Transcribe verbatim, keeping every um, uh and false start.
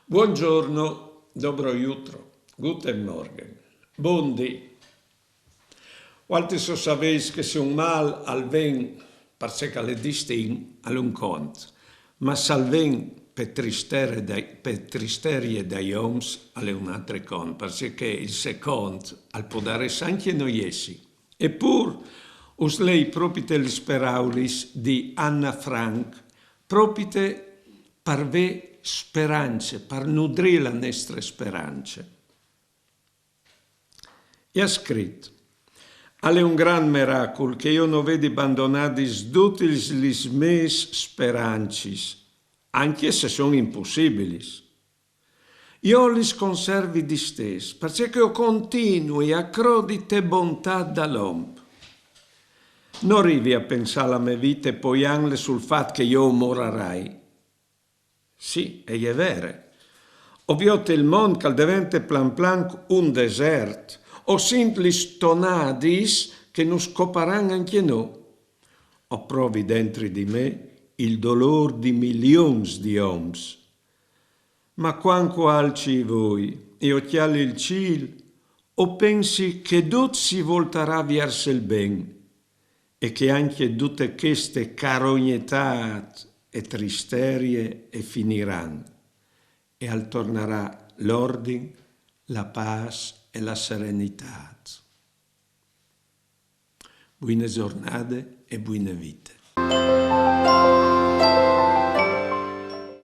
Buongiorno, dobro jutro, guten Morgen, bon dì. Vualtris o saveis che se un mâl al ven parcè che al è di stin, al è un cont, ma se al ven pe tristere dai, pe tristerie dai oms, al è un altri cont, parcè che il secont al podarès ancje no jessi. E pûr us lei propite lis peraulis di Anna Frank, propite par vê sperance, par nudrî la nestre sperance. E à scrit: Al è un grant meracul che jo no vedi bandonadis dutis lis mês sperancis, ancje se a son impussibilis. Jo lis conservi distès, parcè che o continui a crodi te bontât dal om. No rivi a pensâ la mê vite poiantle sul fat che jo o morarai. Sì, e je vere. O viôt il mont che al devente plan plan un desert, o sint lis tonadis che nus coparan ancje nô. O provi dentri di me il dolôr di milions di oms. Ma cuant che o alci i voi e o cjali il cîl, o pensi che dut si voltarà viers il ben e che ancje dute cheste carognetât e tristerie e finiran e al tornarà l'ordin, la pâs e la serenitât. Buine zornade e buine vite.